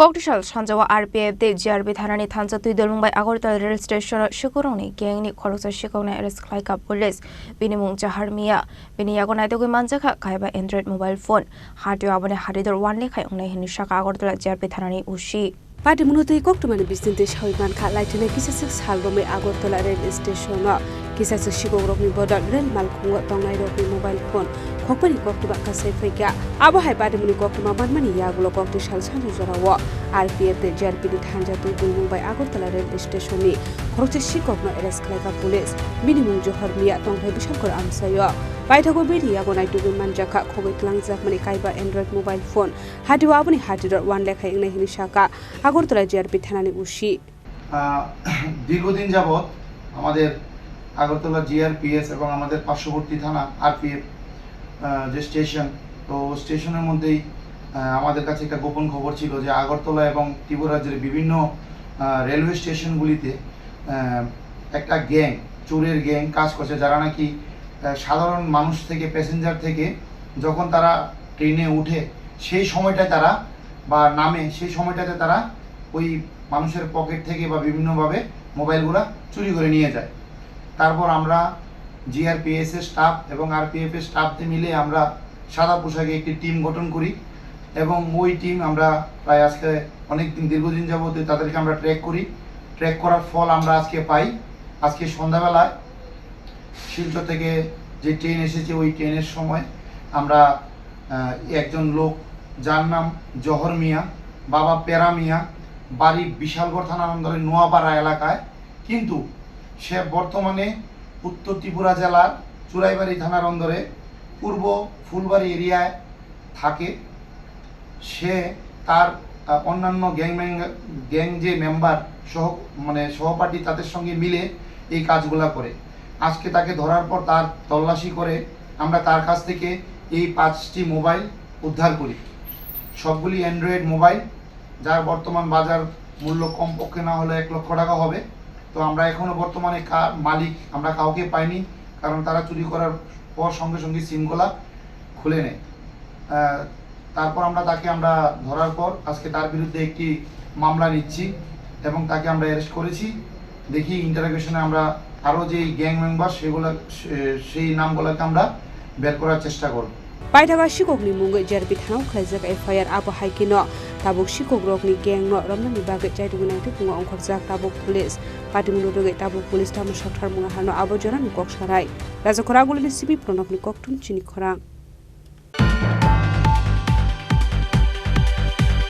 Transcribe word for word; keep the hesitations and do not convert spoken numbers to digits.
Koktisal sanjao R P F tei G R P thanani thansa twi dulmung bai Agartala rail station-o sikhorokni gang-ni khoroksa sikhokno arrest khlaikha police. Bini mung Johar Mia. Bini yago naitugwi manjakha kaiba Android mobile phone. Hatio aboni hatidor one lekha wngnai hwnwi sakha Agartala G R P thanani O C. Patimungno tei koktwmani bisingtwi sawi mankha, laithina kisaswk sal romwi Agartala rail station-o kisaswk sikhokrokni bodol rail malkhungo tongnairokni mobile phone khokpani koktwma kasai phaikha. Abo hai patimungni koktwma manmani yagulo koktisal sanjao jorao R P F tei G R P ni thansa twi dulmung bai Agartala rail station-ni khoroksa sikhokno arrest khlaikha police. Bini mung Johor Mia, tongthai Bishalkor amchaio. Paithago bini yago naitugwi manjakha khogwi twlangjakmani kaiba Android mobile phone. Hatio aboni hatidor one lekha wngnai hwnwi sakha Agartala G R P thanani O C. আহ, দীর্ঘদিন যাবৎ আমাদের আগরতলা জিআরপিএস এবং আমাদের পার্শ্ববর্তী থানা আরপিএফ, আহ, যে স্টেশন, তো স্টেশনের মধ্যেই, আহ, আমাদের কাছে একটা গোপন খবর ছিল যে আগরতলা এবং ত্রিপুরা রাজ্যের বিভিন্ন, আহ, রেলওয়ে স্টেশনগুলিতে, আহ, একটা গ্যাং, চোরের গ্যাং কাজ করছে, যারা নাকি, আহ, সাধারণ মানুষ থেকে, প্যাসেঞ্জার থেকে যখন তারা ট্রেনে উঠে, সেই সময়টায় তারা বা নামে, সেই সময়টাতে তারা ওই মানুষের পকেট থেকে বা বিভিন্নভাবে মোবাইলগুলা চুরি করে নিয়ে যায়। তারপর আমরা জিআরপিএস এর স্টাফ এবং আরপিএফ এর স্টাফদের মিলে আমরা সাদা পোশাকে একটি টিম গঠন করি এবং ওই টিম আমরা প্রায় আজকে অনেক দিন, দীর্ঘদিন যাবত তাদেরকে আমরা ট্র্যাক করি। ট্র্যাক করার ফল আমরা আজকে পাই। আজকে সন্ধ্যাবেলায় শিলচর থেকে যে ট্রেন এসেছে, ওই ট্রেনের সময় আমরা, আহ, একজন লোক, যার নাম জহর মিয়া, বাবা পেরা মিয়া, বাড়ি বিশালগড় থানার আন্ডারে নোয়াপাড়া এলাকায়, কিন্তু সে বর্তমানে উত্তর ত্রিপুরা জেলার চুরাইবাড়ি থানার অন্দরে পূর্ব ফুলবাড়ি এরিয়ায় থাকে। সে তার, আহ, অন্যান্য গ্যাং ম্যাং-, গ্যাং যে মেম্বার সহ, মানে সহপাঠী, তাদের সঙ্গে মিলে এই কাজগুলা করে। আজকে তাকে ধরার পর তার তল্লাশি করে আমরা তার কাছ থেকে এই পাঁচটি মোবাইল উদ্ধার করি। সবগুলি অ্যান্ড্রয়েড মোবাইল, যার বর্তমান বাজার মূল্য কমপক্ষে না হলে এক লক্ষ টাকা হবে। তো আমরা এখনো বর্তমানে কার মালিক আমরা কাউকে পাইনি, কারণ তারা চুরি করার পর সঙ্গে সঙ্গে সিমগুলা খুলে নেয়। আহ, তারপর আমরা তাকে, আমরা ধরার পর আজকে তার বিরুদ্ধে একটি মামলা নিচ্ছি এবং তাকে আমরা অ্যারেস্ট করেছি। দেখি ইন্টারোগেশনে আমরা আরও যেই গ্যাং মেম্বার সেগুলো, সে-, সেই নামগুলোকে আমরা বের করার চেষ্টা করব। Paithago sikhokni mungwi G R P thanao khlaijak F I R, abo hai kheno tabuk sikhokrokni gang no romnani bagwi chaitugwi naitugwi ongkhorjak tabuk police. Patimungno rwgwi tabuk police tamo sokthar mungha hano abo jorani kok sanai. Rajakhor Agulini Sibi Pranabni Koktun chini khorang.